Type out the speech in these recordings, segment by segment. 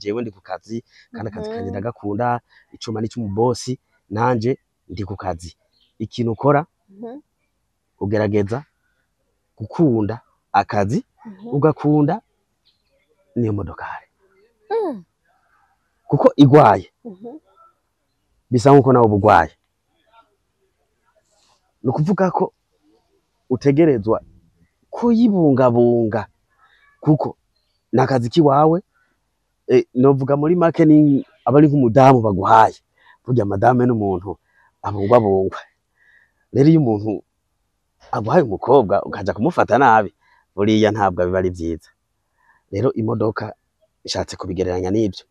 Jewe ndi ku kazi kandi akazi kanje ndagakunda. Icuma ni c'umubosi, nanje ndi ku kazi. Ikintu ukora, ugerageza gukunda akazi, ugakunda niyo modokari, kuko igwaye bisa nkuko nawe ubugwaye. Ni ukuvuga ko utegerezwa kuyibungabunga kuko ni akazi kiwawe. Novuga muri make ni aba ari nk'umudamu baguhaye. Burya madame n'umuntu abungwabungwa. Rero iyo umuntu aguhaye umukobwa ukaja kumufata nabi, buriya ntabwo biba ari vyiza. Rero imodoka ishatse kubigereranya n'ivyo.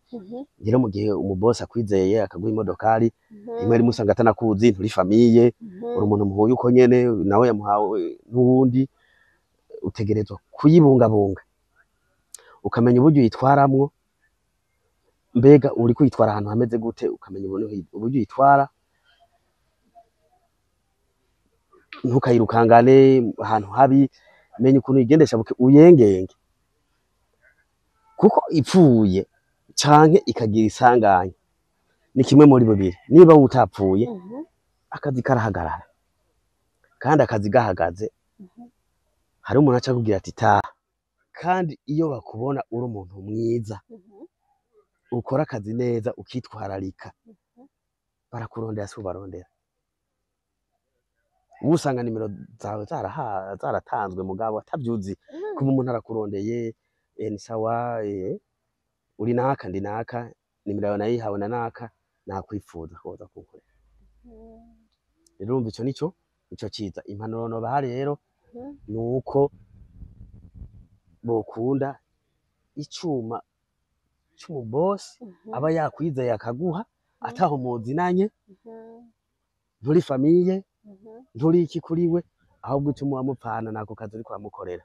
Rero mu gihe umubosi akwizeye akaguha imodokari, rimwe rimwe usanga atanakuzi, nturi famille, uri umuntu muhuye uko nyene, nawe yamuhawe n'uwundi, utegerezwa kuyibungabunga, ukamenya uburyo uyitwaramwo. Mbega uriko uyitwara ahantu hameze gute? Ukamenya uburyo uyitwara, ntukayirukangane ahantu habi. Menya ukuntu uyigendesha buke, uyengenge, kuko ipfuye canke ikagira isanganya ni kimwe muri bibiri. Niba utapfuye, akazi karahagarara, kandi akazi gahagaze, hari umuntu aca akubwira ati taha. Kandi iyo bakubona uri umuntu mwiza, ukora akazi neza, ukitwararika, barakurondera, si ubarondera. Uba usanga nimero zawe zaratanzwe mugabo atavyuzi. Kuba umuntu arakurondeye, ni sawa, uri naka, ndi naka, nimero yawe nayihawe na naka, nakwifuza ko woza kunkorera. Rero urumva ico nico ciza. Impanuro nobaha rero nuko bokunda icuma c'umubosi aba yakwizeye akaguha, ataho muzinanye, nturi famille, nturi iki kuri we, ahubwo ico muba mupfana nako kazi uriko uramukorera.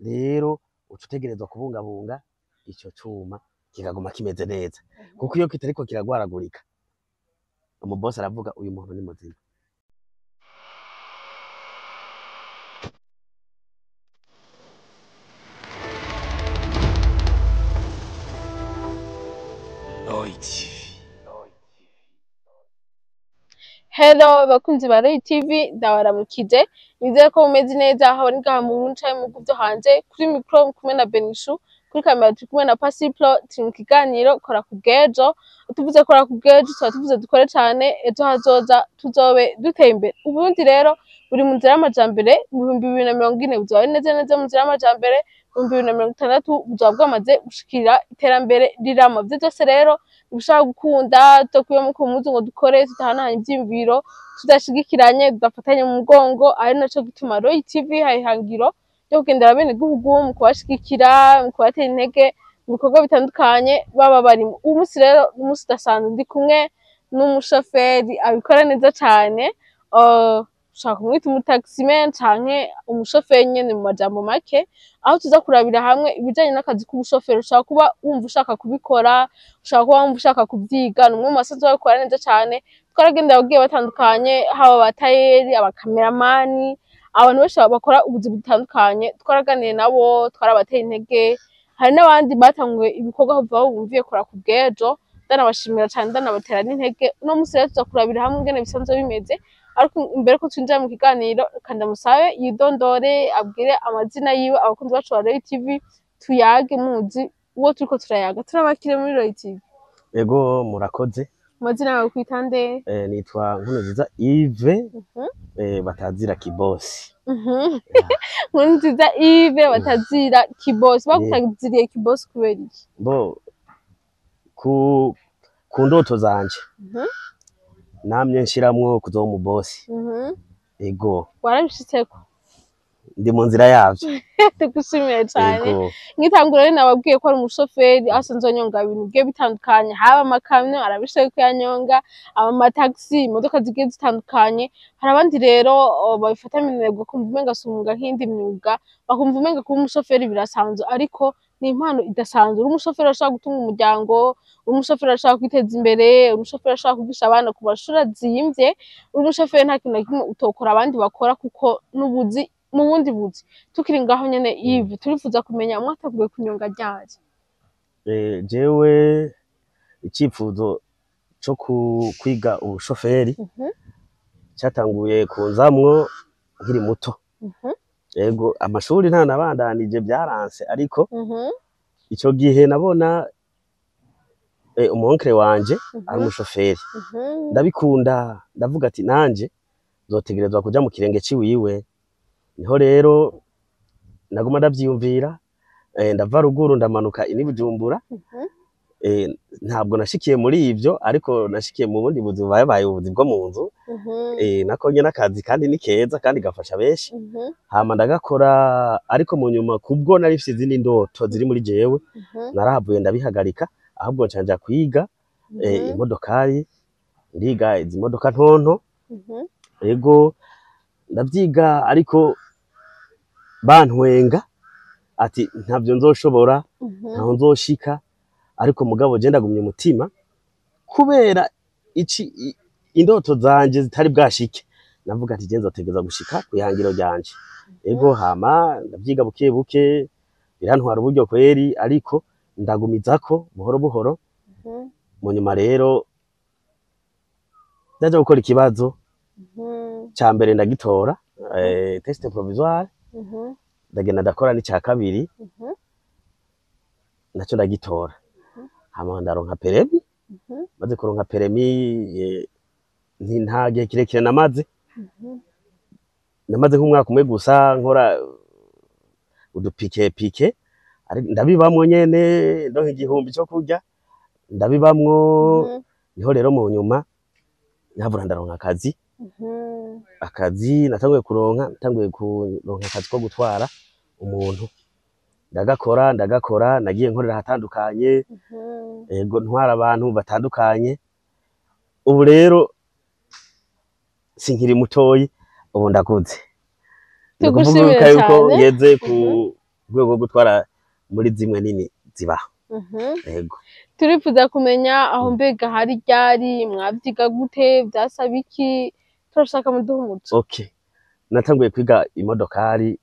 Rero uca utegerezwa kubungabunga ico cuma kikaguma kimeze neza, kuko iyo kitariko kiragwaragurika, umubosi aravuga uyu muntu ni muzima. Lloyd TV. Hello bakunzi ba Roy TV, ndabaramukije. Nizere ko mumeze neza aho bari ngaha mu Burundi canke mu bihugu vyo hanze. Kuri micro kumwe na Benishu, kuri kamera turi kumwe na Pasiplo. Turi mu kiganiro Kora ku bw'ejo. Tuvuze kora ku bw'ejo, tuba tuvuze dukore cane, ejo hazoza tuzobe duteye imbere. Uburundi rero buri mu nzira y'amajambere. Mu 2040 buzoba ari neza neza mu nzira y'amajambere, mu 2060 buzoba bwamaze gushikira iterambere rirama. Ivyo vyose rero ntibishobora gukunda tudakuyemo ku muzi ngo dukore, tudahanahanye ivyiyumviro, tudashigikiranye, tudafatanye mu mugongo. Ari naco gituma Roy TV hari ihangiro ryo kugendera abenegihugu mu kubashigikira, mu kubatera intege mu bikorwa bitandukanye baba barimo. Uyu munsi rero ni umunsi udasanzwe, ndi kumwe n'umushoferi abikora neza cane. Ushobora kumwita umutaximan canke umushoferi nyene mu majambo make, aho tuza kurabira hamwe ibijanye n'akazi k'ubushoferi. Ushobora kuba wumva ushaka kubikora, ushobora kuba wumva ushaka kuvyiga. Ni umwe mu basanzwe babikora neza cane. Twaragendeye abagiye batandukanye, haba abatayeri, abakameramani, abantu benshi bakora ubuzi butandukanye, twaraganiye nabo, twarabateye intege. Hari n'abandi batanguye ibikorwa kuva aho bumviye Kora ku bw'ejo. Ndanabashimira cane, ndanabatera n'intege. Uno munsi rero tuza kurabira hamwe ingene bisanzwe bimeze. Ariko imbere ko twinjira mu kiganiro, reka ndamusabe yidondore, abwire amazina yiwe abakunzi bacu ba Roy TV, tuyage muzi uwo turiko turayaga. Turabakire muri Roy TV. Ego, murakoze. Amazina yawe kwita nde? Nitwa Nkurunziza Yves, batazira Kibosi. Nkurunziza Yves batazira Kibosi. Bagutaziriye Kibosi kubera iki? Bo ku ndoto zanje namye nshiramwo kuzoba umubosi. Ego. Warabishitseko? Ndi mu nzira yavyo. Tugushimiye cane. Ego. Nkitangura rero nababwiye ko ari umushoferi asanzwe anyonga ibintu bigiye bitandukanye, haba amakamyo arabishoboye kuyanyonga, aba amataxi, imodoka zigiye zitandukanye. Hari abandi rero babifata minenegwe, kumva umenga si umwuga nk'iyindi myuga, bakumva umenga kuba umushoferi birasanzwe, ariko ni impano idasanzwe. Uri umushoferi ashobora gutunga umuryango, uri umushoferi ashobora kwiteza imbere, uri umushoferi ashobora kwigisha abana ku mashuri azimvye, uri umushoferi nta kintu na kimwe utokora abandi bakora, kuko n'ubuzi mu bundi buzi. Tukiri ngaho nyene Yves, turifuza kumenya mwataguye kunyonga ryari? Jewe icipfuzo co kwiga ubushoferi cyatanguye kunzamwo nkiri muto. Ego, amashuri ntanabandanije, byaranse, ariko ico gihe nabona umuonkere wanje ari umushoferi, ndabikunda, ndavuga ati nanje nzotegerezwa kuja mu kirenge ciwiwe. Niho rero naguma ndavyiyumvira, ndava ruguru ndamanuka ini Bujumbura. Ntabwo nashikiye muri ivyo, ariko nashikiye mu bundi buzi bubaye ubuzi bwo mu nzu. Nako nyene akazi kandi ni keza kandi gafasha benshi. Hama ndagakora, ariko mu nyuma kubwo nari mfise izindi ndoto ziri muri jewe, narahavuye ndabihagarika, ahubwo nca nja kwiga imodokari, ndiga izi modoka ntonto. Ego, ndavyiga, ariko bantwenga ati ntavyo nzoshobora, ntaho nzoshika. Ariko mugabo je ndagumya umutima kubera ici indoto zanje zitari bwashike, navuga ati je nzotegereza gushika kwihangiro ryanje. Ego, hama ndavyiga buke buke, birantwara uburyo kweri, ariko ndagumizako buhoro buhoro. Mu nyuma rero ndaja gukora ikibazo ca mbere, ndagitora, test provisoire. Ndagenda ndakora n'ica kabiri, naco ndagitora, hama ndaronka permis. Maze kuronka permis, nta gihe kirekire namaze, namaze nk'umwaka umwe gusa nkora udupike pike, ndabibamwo nyene, ndonka 1000 co kurya, ndabibamwo. Niho rero mu nyuma navura ndaronka akazi. Akazi natanguye kuronka akazi ko gutwara umuntu, ndagakora, ndagakora, nagiye nkorera ahatandukanye. Ego, ntwara abantu batandukanye. Ubu rero sinkiri mutoyi, ubu ndakuze. Ni ukuvuga Tugushimire yuko cyane. ngeze ku rwego rwo gutwara muri zimwe nini zibaho. Ego. Turifuza kumenya aho mbega hari ryari mwavyiga, gute, vyasaba iki? Turashaka muduhe umuco. Okay, natanguye kwiga imodokari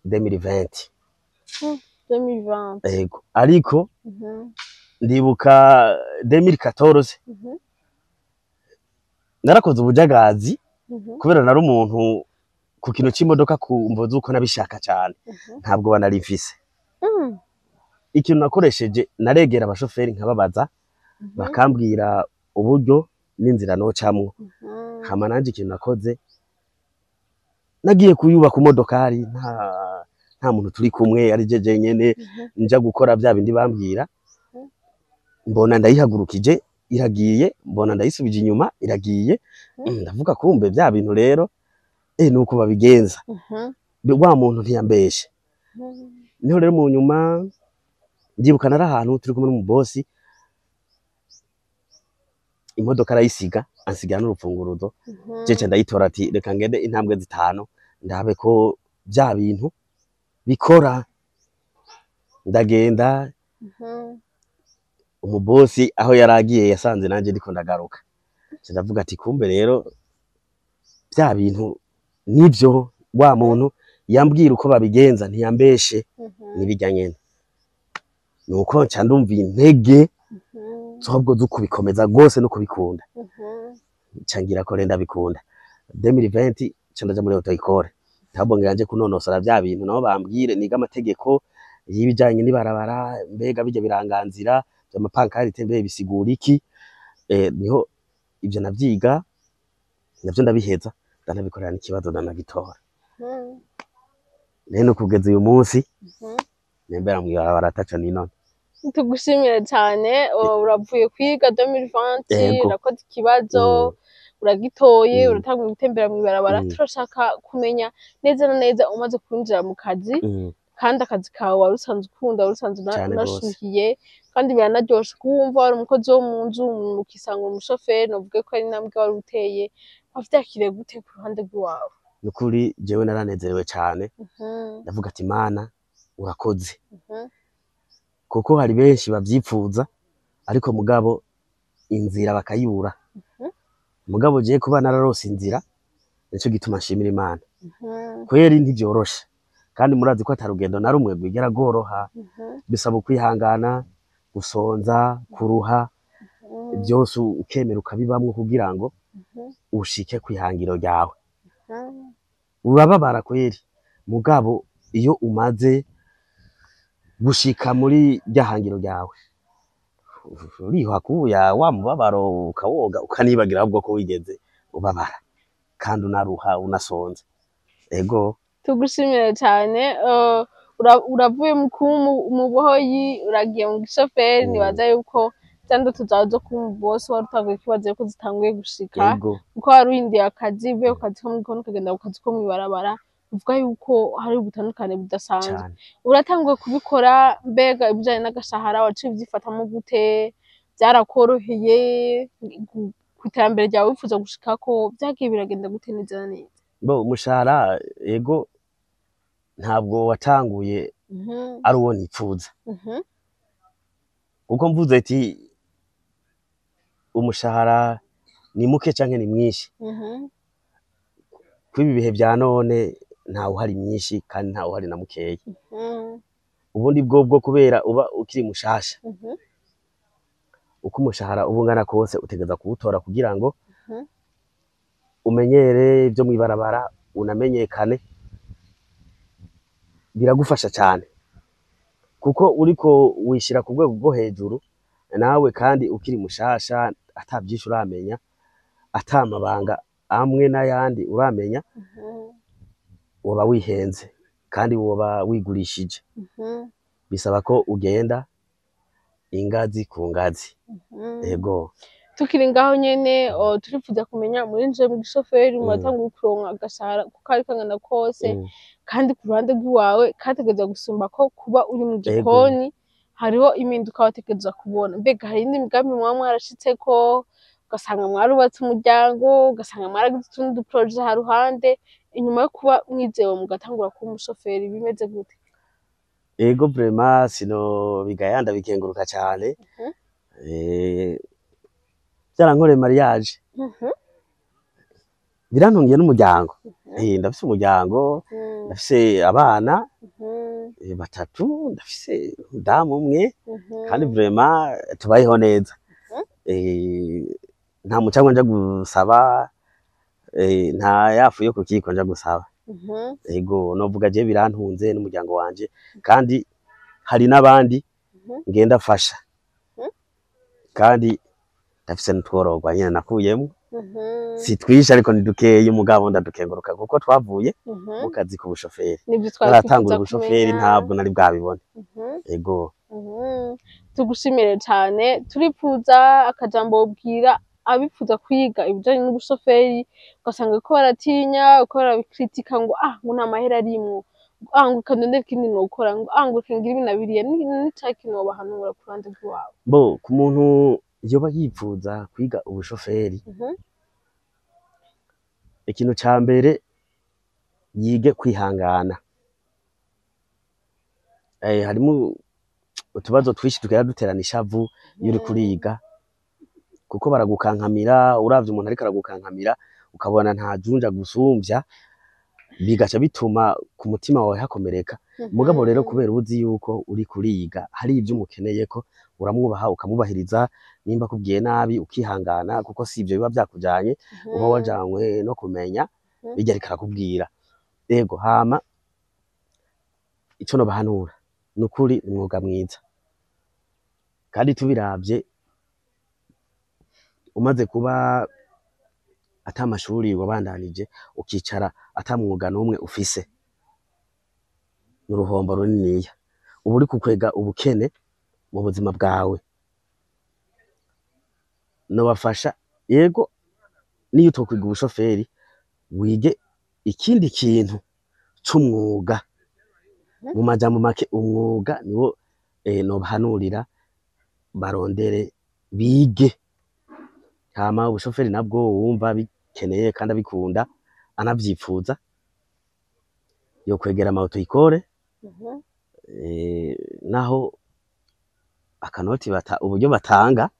2020. 2020. Ego, ariko ndibuka 2014 narakoze ubujagazi, kubera nari umuntu ku kintu c'imodoka, ku mvo z'uko nabishaka cyane, ntabwo banari mfise. Ikintu nakoresheje, naregera abashoferi nkababaza, bakambwira uburyo n'inzira nocamwo. Hama nanje ikintu nakoze, nagiye kuyubaka imodokari nta muntu turi kumwe, ari jeje nyene. Nja gukora bya bindi bambwira, mbona ndayihagurukije iragiye, mbona ndayisubije inyuma iragiye. Ndavuga kumbe bya bintu rero nuko babigenza. Wa muntu ntiyambeshe. Niho rero mu nyuma ndibuka nari ahantu turi kumwe n'umubosi, imodoka arayisiga, ansigira n'urufunguruzo. Jeje ndayitora ati reka ngende intambwe zitanu ndabe ko bya bintu bikora. Ndagenda, umubosi aho yaragiye yasanze nanje ndiko ndagaruka. Nca ndavuga ati kumbe rero bya bintu nivyo, wa muntu yambwira uko babigenza ntiyambeshe, nibijya nyene. Nuko nca ndumva intege zobwo zo kubikomeza rwose no kubikunda, nca ngira ko rero ndabikunda. 2020 nca ndaja muri auto école, ntabwo nganje kunonosora vya bintu nabo bambwire, niga amategeko y'ibijanye n'ibarabara, mbega bijya biranganzira vy'amapankarite mbe bisigura iki. Niho ivyo navyiga, navyo ndabiheza, ndanabikorera n'ikibazo, ndanagitora. Rero kugeza uyu munsi nembera mw'ibarabara ataco ninone. Tugushimire cyane. Uravuye kwiga 2020, Yego. urakoze ikibazo, uragitoye, uratanguye gutembera mw'ibarabara. Turashaka kumenya neza na neza umaze kwinjira mu kazi, kandi akazi kawe wari usanzwe ukunda, wari usanzwe Cane gose. unashuhiye, kandi biranaryoshe kuwumva wari umukozi wo mu nzu ukisanga umushoferi. Novuge ko ari intambwe wari uteye, wavyakiriye gute ku ruhande rw'iwawe? Nukuri jewe naranezerewe cane. Ndavuga ati Mana urakoze, kuko hari benshi bavyipfuza ariko mugabo inzira bakayibura. Mugabo jewe kuba nararose inzira, nico gituma nshimira Imana. Kweri ntivyoroshe, kandi murazi ko ata rugendo na rumwe rwigera rworoha. Bisaba ukwihangana. Gusonza, kuruha, byose ukemera ukabibamwo kugira ngo ushike kwihangiro ryawe. Urababara kweri, mugabo iyo umaze gushika muri rya hangiro ryawe, uriha kuya wa mubabaro, ukawoga, ukanibagira ahubwo ko wigeze ubabara kandi unaruha, unasonza. Ego. Tugushimire cyane. Uravuye mu kuba umuboyi, uragiye mu gishoferi. Nibaza yuko za ndoto zawe zo kuba umubosi wari utanguye kwibaza yuko zitanguye gushika, kuko wari uhinduye akazi, uvuye ku kazi ko mu gikoni ukagenda ku kazi ko mw'ibarabara. Uvuga yuko hari ubutandukane budasanzwe. Cane. Uratanguye kubikora, mbega ibijanye n'agashahara waciye uvyifatamo gute? Byarakoroheye ku iterambere ryawe wifuza gushikako? Vyagiye biragenda gute neza na neza? Bo, umushahara, ego, ntabwo watanguye ari uwo nipfuza, kuko mvuze ati umushahara ni muke canke ni mwinshi, kw'ibi bihe vya none ntawe uhari mwinshi kandi ntawe uhari na mukeya. Ubundi bwobwo, kubera uba ukiri mushasha, uko umushahara uba ungana kose utegereza kuwutora kugira ngo umenyere ibyo mw'ibarabara, unamenyekane. Biragufasha cyane kuko uriko wishira ku rwego rwo hejuru nawe, kandi ukiri mushasha, ata byinshi uramenya, ata mabanga amwe n'ayandi uramenya, woba wihenze kandi woba wigurishije. Bisaba ko ugenda ingazi ku ngazi. Ego. Tukiri ngaho nyene, turifuza kumenya, murinjiye mu gishoferi, muratanguye kuronka agashahara kuko ari kangana kose, kandi ku ruhande rw'iwawe kategerezwa gusumba ko kuba uri mu gikoni. Hariho impinduka wategerezwa kubona. Mbega hari iyindi migambi muba mwarashitseko, ugasanga mwarubatse umuryango, ugasanga mwaragize utundi duprojet haruhande, inyuma yo kuba mwizewe mugatangura kuba umushoferi? Bimeze gute? Ego, vraiment sino bigaya, ndabikenguruka cyane. Byarankoreye mariage, birantungiye n'umuryango. Ndafise umuryango, ndafise abana batatu, ndafise umudamu umwe, kandi vraiment tubayeho neza. Nta mucangwa nja gusaba, nta yafu yo kukiko nja gusaba. Ego, novuga je birantunze n'umuryango wanje, kandi hari n'abandi ngenda fasha, kandi ndafise n'utwororwa nyene nakuyemwo. Si twishi ariko ni dukeyi, mugabo ndadukenguruka kuko twavuye mu kazi k'ubushoferi. Nibyo twari Naratangura twifuza ubushoferi kumenya. ntabwo nari bwabibone. Ego. Tugushimire cyane. Turifuza akajambo wobwira abifuza kwiga ibijanye n'ubushoferi, ugasanga ko baratinya, uko barabikritika ngo ah, ngo nta mahera arimwo, ah, ngo reka ndondere ikindi nokora, ngo ah, ngo reka ngire ibi na biriya. Ni cahe kintu wobahanura ku ruhande rw'iwawe? Bo, ku muntu yoba yipfuza kwiga ubushoferi, ikintu ca mbere yige kwihangana. Harimo utubazo twinshi tugenda duterana ishavu iyo uriko uriga, kuko baragukankamira. Uravye umuntu ariko aragukankamira, ukabona nta junja gusumvya, bigaca bituma ku mutima wawe hakomereka. Mugabo rero, kubera uzi yuko uri kuriga, hari ivyo umukeneyeko, uramwubaha, ukamubahiriza. Nimba akubwiye nabi ukihangana, kuko si ivyo biba vyakujanye, uba wajanywe no kumenya bijya ariko arakubwira. Ego, hama ico nobahanura nukuri, ni umwuga mwiza, kandi tubiravye, umaze kuba ata mashuri wabandanije, ukicara ata mwuga n'umwe ufise, ni uruhombo runiniya, uba uri kukwega ubukene mu buzima bwawe. Nobafasha, yego, niyo utokwiga ubushoferi, wige ikindi kintu c'umwuga. Mu majambo make, umwuga niwo nobahanurira barondere bige. Hama ubushoferi nabwo, wumva bikeneye kandi abikunda anavyipfuza, yokwegera ama auto-école. Naho akanoti bata, uburyo batanga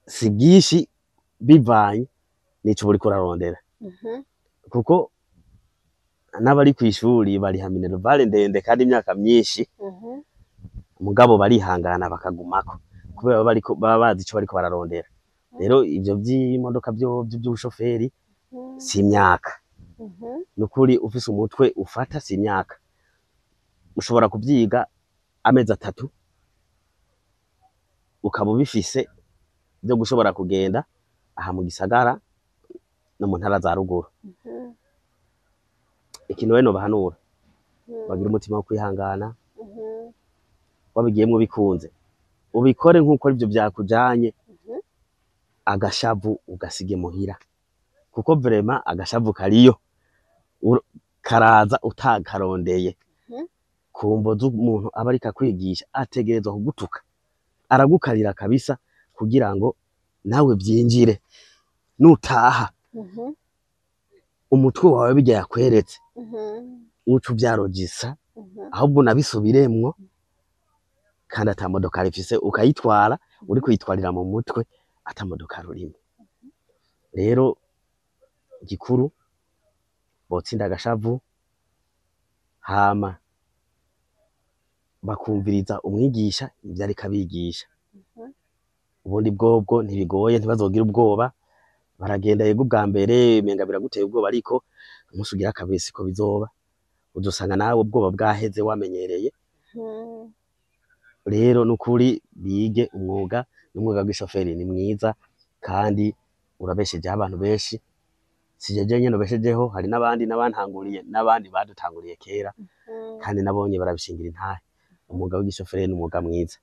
si bwinshi bivanye n'ico uba uriko urarondera, kuko n'abari kw'ishuri bariha minerval ndende kandi imyaka myinshi. Mugabo barihangana bakagumako kubera baba bariko baba bazi ico bariko bararondera. Rero ivyo vy'imodoka vyo vy'ubushoferi si imyaka. Nukuri ufise umutwe ufata si imyaka, ushobora kuvyiga amezi 3 ukaba ubifise vyo gushobora kugenda aha mu gisagara no mu ntara za ruguru. Ikintu rero nobahanura, bagira umutima wo kwihangana, wabigiyemwo bikunze ubikore nk'uko arivyo vyakujanye, agashavu ugasige muhira, kuko vraiment agashavu kariyo karaza utakarondeye. Kumvo z'umuntu aba ariko akwigisha ategerezwa kugutuka, aragukarira kabisa kugira ngo nawe vyinjire. Nutaha umutwe wawe birya yakweretse uca uvyarojisa, ahubwo unabisubiremwo, kandi ata modokari ifise ukayitwara uri kuyitwarira mu mutwe ata modokari urimwo. Rero gikuru botsinda agashavu, hama bakumviriza umwigisha ivyo ariko abigisha. Ubundi bwobwo ntibigoye, ntibazogira ubwoba, baragenda. Yego, ubwa mbere umenga biraguteye ubwoba, ariko umunsi ugira kabiri siko bizoba, uzosanga nawe ubwoba bwaheze wamenyereye. Rero nukuri bige umwuga, n'umwuga w'ishoferi ni mwiza kandi urabeshejeho abantu benshi. Si jewe nyene ubeshejeho, hari n'abandi n'abantanguriye n'abandi badutanguriye kera, kandi nabonye barabishingira intahe. Umwuga w'igishoferi ni umwuga mwiza.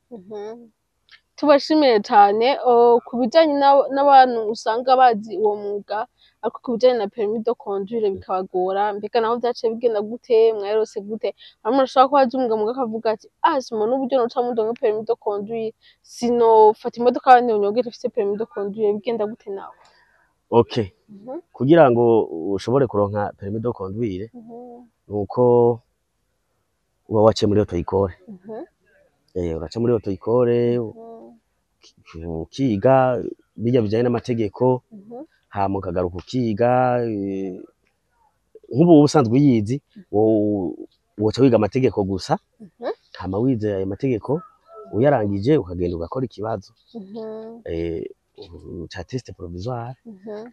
Tubashimiye cane. Ku bijanye n'abantu usanga bazi uwo mwuga, ariko ku bijanye na permis de conduire bikabagora, mbega naho vyaciye bigenda gute? Mwarose gute? Hari umuntu ashobora kuba azi umwuga muga akavuga ati: "Ah, simbona uburyo noca ndonka permis de conduire, sinofata imodoka y'abandi ngo nyongere ifise permis de conduire." Bigenda gute nawe? Okay, kugira ngo ushobore kuronka permis de conduire, nuko uba waciye muri auto-école. Uraca muri auto-école, ukiga birya bijanye n'amategeko, hama ukagaruka ukiga. Nk'ubu uba usanzwe uyizi, woca wiga amategeko gusa. Hama wize ayo mategeko uyarangije, ukagenda ugakora ikibazo ca test provisoire.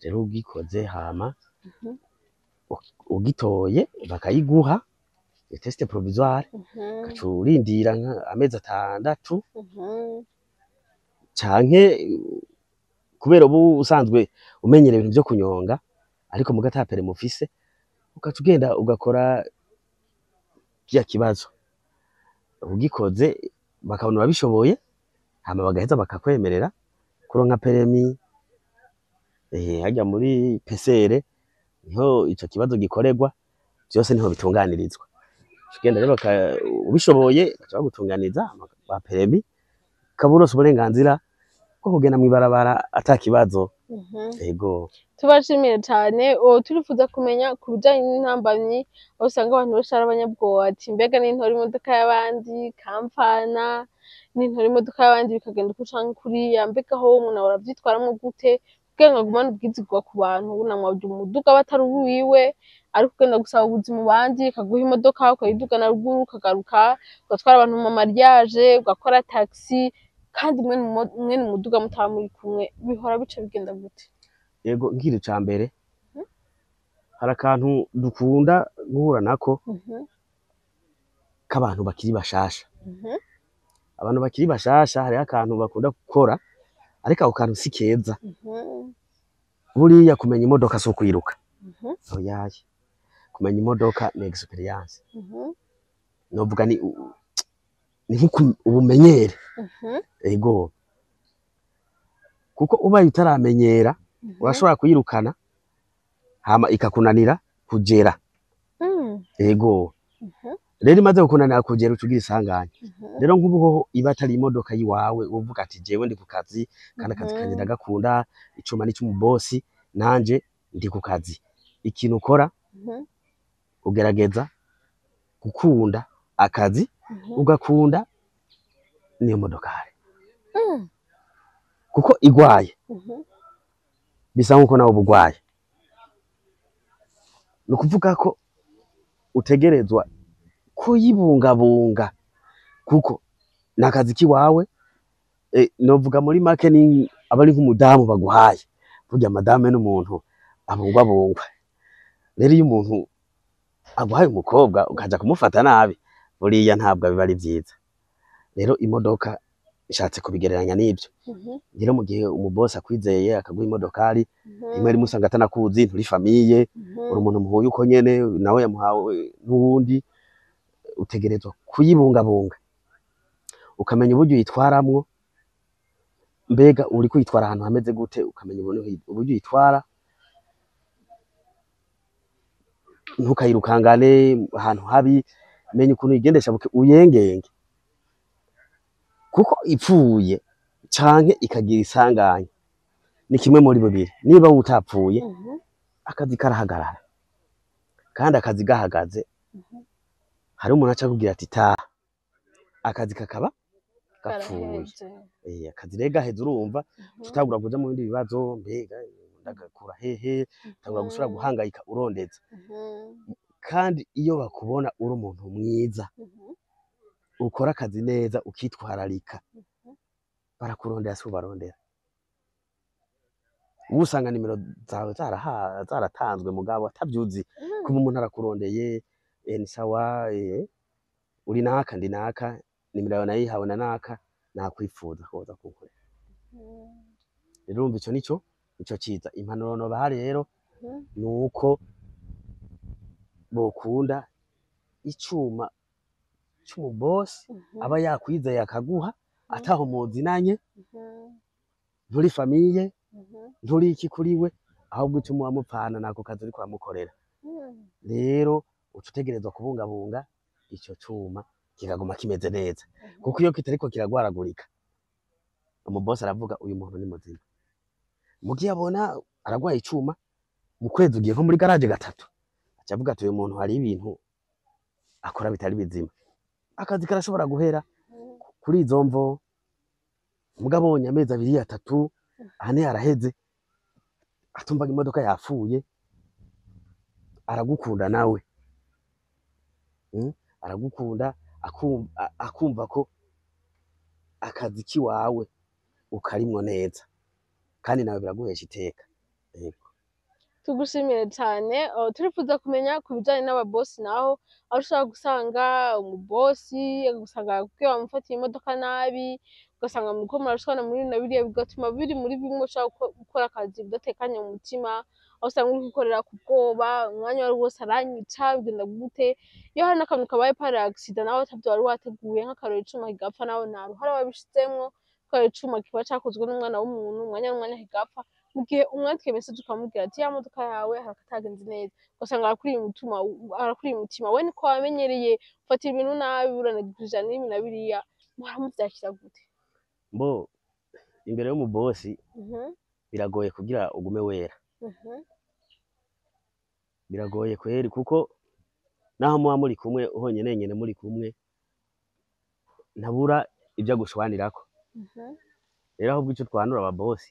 Rero ugikoze hama ugitoye bakayiguha iyo test provisoire, ugaca urindira nka amezi 6 canke kubera ubu usanzwe umenyera ibintu vyo kunyonga ariko muga ata permis ufise, ugaca ugenda ugakora kirya kibazo. Ugikoze bakabona urabishoboye, hama bagaheza bakakwemerera kuronka permis. Harya muri PCR niho ico kibazo gikorerwa, vyose niho bitunganirizwa. Uca ugenda rero ubishoboye baca bagutunganiriza ba permis, ukaba uronse uburenganzira bwo kugenda mw'ibarabara ata kibazo. Ego. Tubashimiye cane. Turifuza kumenya ku bijanye n'intambamyi, aho usanga abantu benshi ari abanyabwoba, ati: "Mbega nintora imodoka y'abandi kampfana, nintora imodoka y'abandi bikagenda uku canke kuriya?" Mbega ho umuntu ahora avyitwaramwo gute kugira ngo agumane ubwizigwa ku bantu, namwabye umuduga aba atari uwiwe, ariko ugenda gusaba ubuzi mu bandi ikaguha imodoka, ukayidugana ruguru, ukagaruka ugatwara abantu mu mariage, ugakora taxi, kandi mwene umuduga mutaba muri kumwe, bihora bica bigenda gute? Ego, ngira ica mbere, hari akantu dukunda guhura nako k'abantu bakiri bashasha. Abantu bakiri bashasha hariho akantu bakunda gukora, ariko ako kantu si keza. Buriya kumenya imodoka si ukwiruka. Oyaye, kumenya imodoka ni experience. Novuga ni nko ubumenyere. Ego, kuko ubaye utaramenyera, urashobora kuyirukana hama ikakunanira kugera. Ego. Rero imaze kukunanira kugera, uca ugira isanganya. Rero nk'ubu hoho iba atari imodoka yiwawe, uvuga ati: "Jewe ndi ku kazi, kandi akazi kanje ndagakunda, icuma ni c'umubosi, nanje ndi ku kazi." Ikintu ukora, ugerageza gukunda akazi, ugakunda n'iyo modokari, kuko igwaye bisa nkuko nawe uba ugwaye. Ni ukuvuga ko utegerezwa kuyibungabunga, kuko Ni akazi k'iwawe. Novuga muri make ni aba ari nk'umudamu baguhaye. Burya madame n'umuntu abungwabungwa. Rero iyo umuntu aguhaye umukobwa ukaja kumufata nabi, buriya ntabwo biba ari vyiza. Rero imodoka ishatse kubigereranya n'ivyo. Rero mu gihe umubosi akwizeye akaguha imodokari, rimwe rimwe usanga atanakuzi, nturi famille, uri umuntu muhuye uko nyene, nawe yamuhawe n'uwundi, utegerezwa kuyibungabunga, ukamenya uburyo uyitwaramwo. Mbega uriko uyitwara ahantu hameze gute? Ukamenya uburyo uyitwara, ntukayirukangane ahantu habi, menya ukuntu uyigendesha uyengenge, kuko ipfuye canke ikagira isanganya ni kimwe muri bibiri. Niba utapfuye, akazi karahagarara, kandi akazi gahagaze, hari umuntu aca akubwira ati taha, akazi kakaba gapfuye. Karaheze. Akazi rero gaheze, urumva tutagura kuja mu bindi bibazo. Mbega ndagakura hehe? Utangura gusubira guhangayika urondeza. Kandi iyo bakubona uri umuntu mwiza, ukora akazi neza, ukitwararika, barakurondera, si ubarondera. Uba usanga nimero zawe zaratanzwe mugabo atavyuzi. Kuba umuntu arakurondeye, ni sawa, uri naka, ndi naka, nimero yawe nayihawe na naka, nakwifuza ko woza kunkorera. Rero urumva ico nico ciza. Impanuro nobaha rero nuko bokunda icuma c'umubosi aba yakwizeye akaguha, ataho muzinanye, nturi famille, nturi iki kuri we, ahubwo ico muba mupfana nako kazi uriko uramukorera. Rero uca utegerezwa kubungabunga ico cuma kikaguma kimeze neza, kuko iyo kitariko kiragwaragurika, umubosi aravuga uyu muntu ni muzima. Mugihe abona aragwaye icuma, mu kwezi ugiye nko muri garage gatatu, aca avuga ati uyu muntu hari ibintu akora bitari bizima. Akazi karashobora guhera kuri izo mvo. Mugabo abonye amezi 2, 3, 4 araheze, atumvaga imodoka yapfuye, aragukunda nawe. Aragukunda, akumva ko akazi kiwawe ukarimwo neza, kandi nawe biraguhesha iteka. Yego. Tugushimire cyane. Turifuza kumenya ku bijyanye n'ababosi naho, aho ushobora gusanga umubosi ugasanga kuko wamufatiye imodoka nabi, ugasanga muriko murashwana muri na biriya, bigatuma biri muri bimwe ushobora gukora akazi udatekanye mu mutima, aho usanga uri gukorera ku bwoba, umwanya wari wose aranyica, bigenda gute? Iyo hari n'akantu kabaye par accident nawe atavyo wari wateguye, nk'akarorero icuma kigapfa, nawe nta ruhara wabishizemwo, kubera icuma kiba cakozwe n'umwana w'umuntu, umwanya n'umwanya kigapfa. Mu gihe umwandikiye message ukamubwira ati ya modoka yawe hari akatagenze neza, ugasanga arakuriye umutima, we niko wamenyereye ufatira ibintu nabi, uranagirija n'ibi na biriya, muhora gute? Mbo imbere y'umubosi biragoye kugira ugume wera. Biragoye kweri, kuko naho muba muri kumwe honyene nyene muri kumwe, ntabura ibyo agushwanirako. Rero ahubwo ico twanura ababosi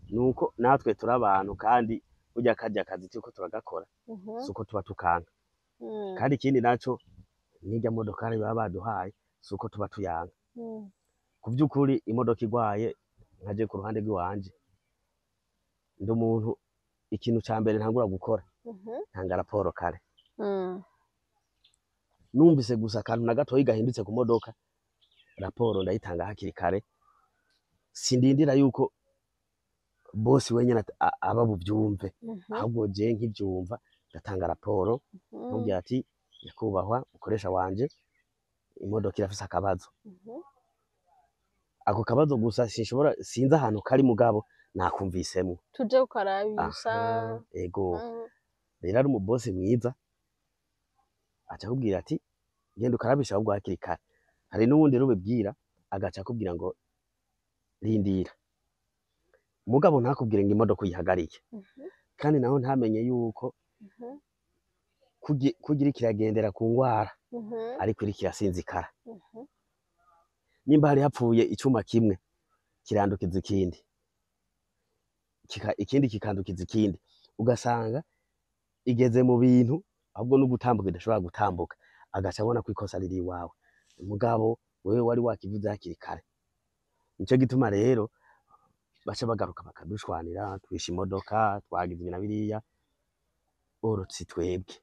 nuko natwe turi abantu, kandi burya karya kazi turiko turagakora suko tuba tukanka. Kandi ikindi naco, n'irya modokari baba baduhaye suko tuba tuyanka. Ku vy'ukuri imodoka igwaye, nkaje ku ruhande rw'iwanje, ndi umuntu ikintu ca mbere ntangura gukora, ntanga raporo kare. Numvise gusa akantu na gatoyi gahindutse ku modoka, raporo ndayitanga hakiri kare. Sindindira yuko bosi wenyene aba buvyumve, ahubwo je nkivyumva ndatanga raporo, nkubwira ati nyakubahwa mukoresha wanje, imodoka irafise akabazo. Ako kabazo gusa sinshobora, sinzi ahantu kari, mugabo nakumvisemwo. Tuje kukarabisha. Aha, ego. Rero ari umubosi mwiza aca akubwira ati genda ukarabisha ahubwo hakiri kare. Hari n'uwundi rero ubibwira agaca akubwira ngo rindira, mugabo ntakubwire ngo imodoka uyihagarike. Kandi naho ntamenye yuko kugira kiragendera ku ngwara, ariko iriko irasinzikara. Nimba hari hapfuye icuma kimwe, kirandukiza ikindi, ikindi kikandukiza ikindi, ugasanga igeze mu bintu ahubwo no gutambuka idashobora gutambuka, agaca abona ko ikosa riri iwawe. Mugabo wewe wari wakivuze hakiri kare. Nico gituma rero baca bagaruka bakadushwanira, twishe imodoka, twagize ibi na biriya. Orotse twebwe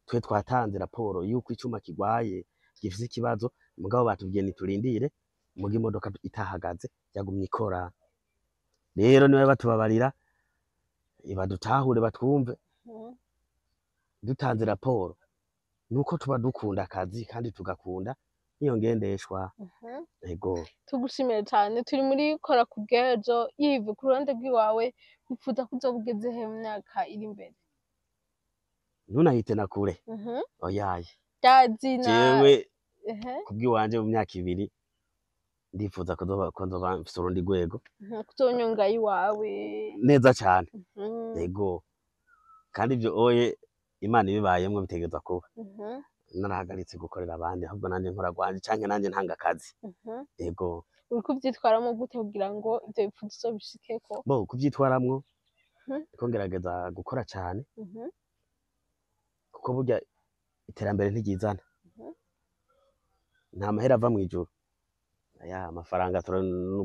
twe twatanze raporo yuko icuma kigwaye gifise ikibazo, mugabo batubwiye ntiturindire, muga imodoka itahagaze yagumye ikora. Rero niwe batubabarira, badutahure, batwumve. Dutanze raporo nuko tuba dukunda akazi kandi tugakunda niyo ngendeshwa. Ego. Tugushimire cyane. Turi muri Kora ku bw'ejo. Yves, ku ruhande rw'iwawe wifuza ko uzoba ugeze he mu myaka iri imbere? Ntunahite na kure. Oyaye. Rya zina. Jewe kubw'iwanje mu myaka 2 ndifuza ko nzoba mfise urundi rwego. Kuzonyonga iwawe. Neza cane. Ego, kandi ivyo oye Imana ibibayemwo bitegerezwa kuba. Narahagaritse gukorera abandi, ahubwo nanje nkora rwanje canke nanje ntanga akazi. Ego. Uriko uvyitwaramwo gute kugira ngo ivyo bipfuzo uzobishikeko? Bo kuvyitwaramwo, ndiko ngerageza gukora cane, kuko burya iterambere ntiryizana. Nta mahera ava mw'ijuru. Aya amafaranga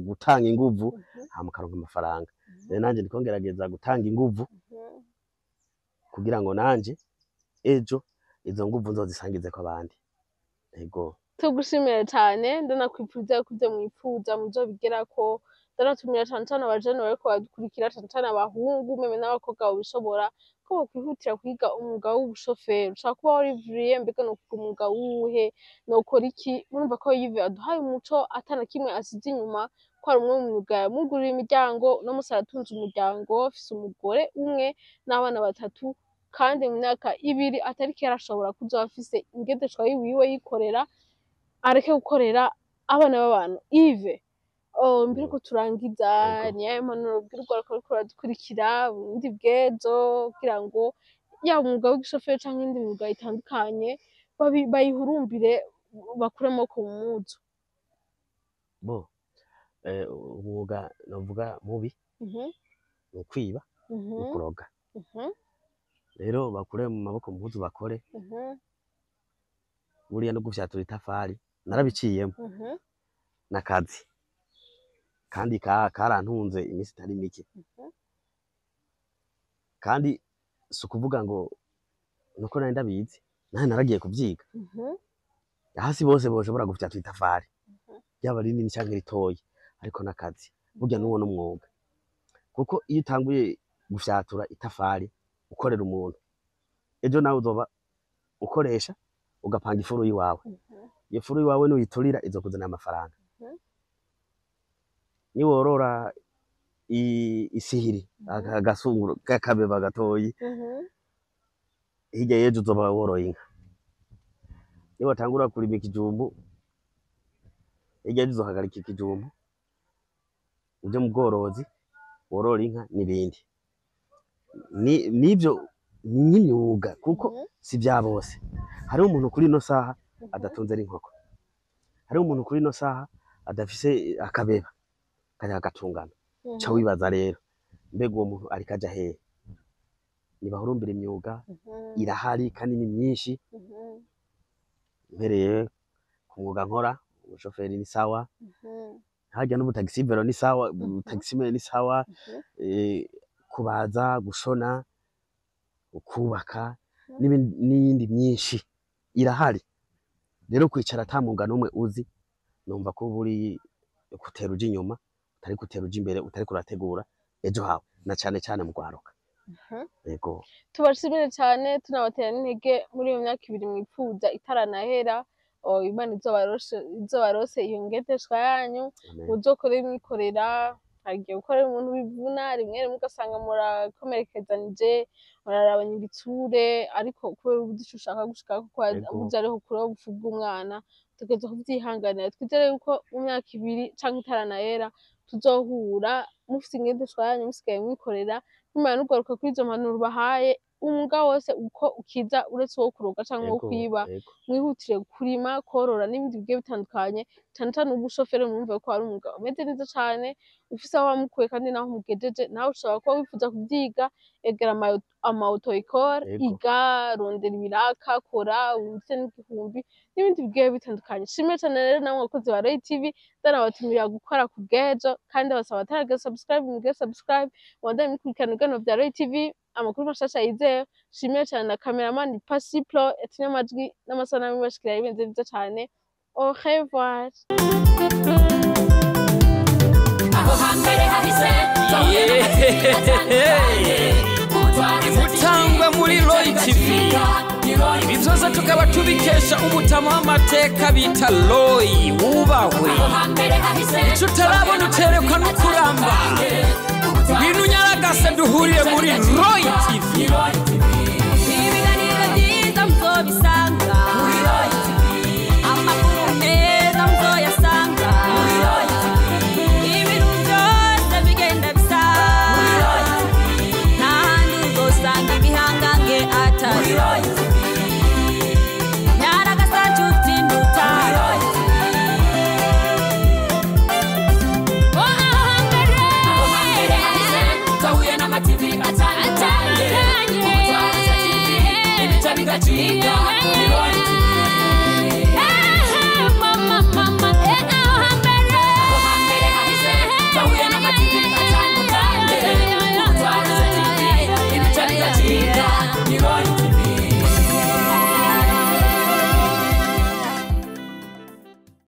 gutanga inguvu, hama ukaronka amafaranga. Rero nanje ndiko ngerageza gutanga inguvu kugira ngo nanje ejo izo nguvu nzozisangizeko abandi. Ego. Tugushimire cane, ndanakwipfuza ko ivyo mwipfuza muzobigerako. Ndanatumira cane cane abajene bariko baradukurikira, cane cane abahungu meme n'abakobwa bobishobora, ko bokwihutira kwiga umwuga w'ubushoferi. Ushobora kuba warivuriye, mbega nokwiga umwuga wuhe, nokora iki? Murumva ko Yves aduhaye umuco atana kimwe asize inyuma, ko ari umwe mu myuga yamugurira imiryango. Uno musi aratunze umuryango, afise umugore umwe n'abana 3, kandi mu myaka 2 atari kera ashobora kuzoba afise ingendeshwa yiwiwe yikorera, areke gukorera abana b'abantu. Yves, mbere ko turangiza, niyahe mpanuro ubwira urwaruka ruriko ruradukurikira ubundi bw'ejo, kugira ngo yaba umwuga w'igishoferi canke iyindi myuga itandukanye bayihurumbire, bakure amaboko mu mpuzu? Bo umwuga novuga mubi ni ukwiba, ni ukuroga. Rero bakure mu maboko mu mpuzu bakore. Buriya no gufyatura itafari narabiciyemo, n'akazi kandi karantunze iminsi itari mike. Kandi si ukuvuga ngo nuko nari ndabizi, nawe naragiye kuvyiga. Hasi bose boshobora gufyatura itafari, ryaba rinini canke ritoyi, ariko n'akazi burya n'uwo n'umwuga, kuko iyo utanguye gufyatura itafari ukorera umuntu, ejo nawe uzoba ukoresha ugapanga ifuru yiwawe. Iyo furu yiwawe nuyiturira izokuzanira amafaranga. Niworora isihiri, agasunguro k'akabeba gatoyi, hirya y'ejo uzoba woroye inka. Niwatangura kurima ikijumbu, hirya y'ejo uzohagarika ikijumbu uje mu bworozi worora inka n'ibindi. Nivyo n'imyuga, kuko si vya bose. Hariho umuntu kuri ino saha adatunze n'inkoko, hariho umuntu kuri ino saha adafise akabeba kajya gatungana. Ca wibaza rero, mbega uwo muntu ariko aja hehe? Nibahurumbira imyuga, irahari kandi ni myinshi. Mpereye ku mwuga nkora, ubushoferi ni sawa, harya n'ubutaxi-vélo ni sawa, ubutaxi-man ni sawa, kubaza, gushona, ukubaka n'iyindi myinshi irahari. Rero kwicara ata mwuga n'umwe uzi, numva ko buri gutera uja inyuma, utari gutera uja imbere, utariko urategura ejo hawe, na cane cane mu rwaruka. Yego. Tubashimire cane, tunabatera n'intege muri iyo myaka 2 mwipfuza itaranahera. Imana izobarose iyo ngendeshwa yanyu, muzokore mwikorera. Hagiye gukorera umuntu bivuna, rimwe rimwe ugasanga murakomerekezanije, murarabanya igitsure, ariko kubera ubuze ico ushaka gushikako, kuko ubuze ariho kure y'ubupfu bw'umwana, tutegerezwa kuvyihanganira. Twizere yuko mu myaka 2 canke itaranahera tuzohura mufise ingendeshwa yanyu, musigaye mwikorera. Nimara n'ugaruka kuri izo mpanuro bahaye, umwuga wose uko ukiza uretse uwo kuroga canke uwo kwiba, mwihutire kurima, korora n'ibindi bigiye bitandukanye, cane cane ubushoferi. Mwumve ko ari umwuga umeze neza cane, ufise aho wamukuye kandi naho umugejeje. Nawe ushobora kuba wifuza kuvyiga, egera ama auto école, iga, rondera ibiraka, kora winjize n'igihumbi. n'ibindi bigiye bitandukanye. Shimwe cyane rero namwe bakozi ba Roy TV, ndanabatumira gukora ku bw'ejo, kandi abasaba bataragira subscribe mugire subscribe, mubandanye mukurikirana ibiganiro bya Roy TV, amakuru mashasha yizewe. Shimwe cyane na cameraman Pasiplo yatumye amajwi n'amasanamu bashikira bibenze byiza cyane. Au revoir. Aho hambere hahise twahuye n'amateka atandukanye. Imutangwa muri Roy TV, ibi byose tukaba tubikesha umutama w'amateka bita Roy wubahwe. Aho hambere hahise Ico utarabona uterekwa no kuramba. Ngwino unyaragase duhurire muri Roy TV. Ibiganiro byiza muzobisanga, amakuru meza muzoyasanga, ibintu byose bigenda bisa, nta handi uzosanga ibihangange atari Nyaragasa nshuti nduta. Oh, aho hambere, aho hambere hahise twahuye n'amativi atandukanye. Umutware TV, ibica bigacika.